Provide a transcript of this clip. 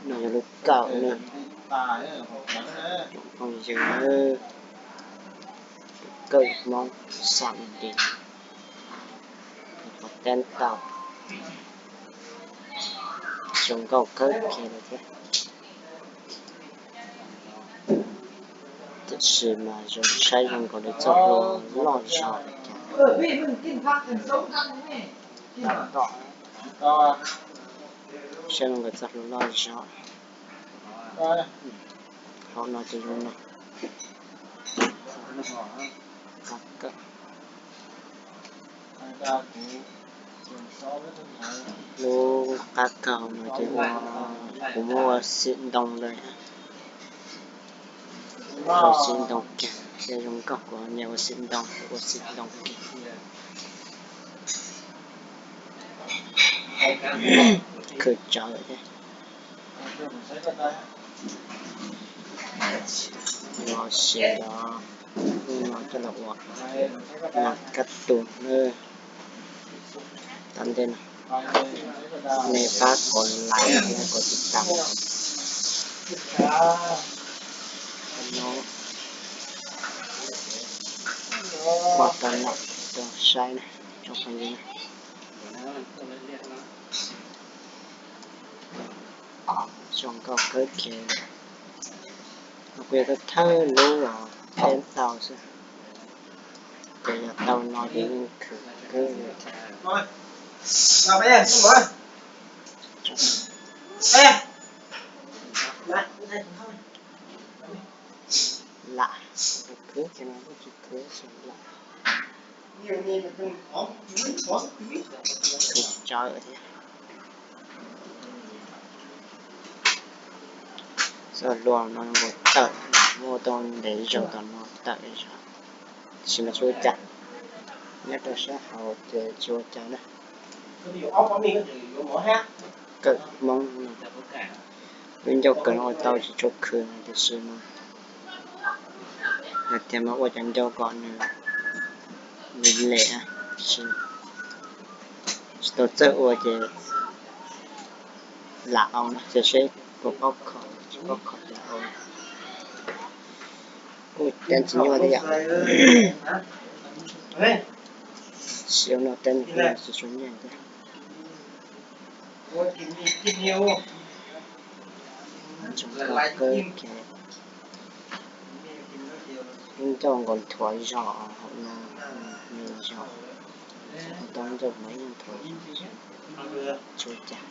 No yog lub kawm na, tsoom phooj ywg, kawm Hmoob xam di, qhov teb tau zoo nkauj kawg kiag li thiab. Tiam sis mas zoo saib zoo nkaus li txoj hlua loj zog li cas. Saib zoo nkaus txoj hlua loj zog. Hauv no ces zoo no. Lub qab kaug no ces kuv muab ua xim ntoo lawm, ua xim ntoo kiag, thiaj zoo nkauj, kuv nyiam ua xim ntoo, ua xim ntoo kiag. Khwv tsawv thiab. Los sis los lub no coj los ua nas kab tus na. Tom ntej no nej pab kom like thiab kom tiv tam no, pab tau noj tau saib na tsoom phooj ywg. Zoo nkauj kawg kiag. Kuv yog thawj lub los teb tau xwb, ces yog tau no ces yeej khwv kawg li thiab. Lam, khwv ces no kuj tsis khwv, lam, khwv tsawv thiab. Txoj hlua no nkaus tawm, muaj tau ntev zaus tom no tawm zog, tiam sis mas tsis ua cas, nyob rau sab hauv ces tsis ua cas na. Kawm Hmoob no, lub ncauj kawm no ua tau tsis tshua khwv no tiam sis mas hais tias mas ua cov ncauj kom nws lem lem, tsis tau txawj ua ces lam au no ces seb puas paub kho, tsis paub kho ces lam au. Kuj teeb tsis nyuaj thiab yom. Siab no teeb kuj tsis tshua nyuaj thiab. Zoo nkauj kawg kiag. Lub ncauj nkaus nthuav zog hauv no, me zog, tau ncauj mas yeej nthuav zog, tsis ua cas.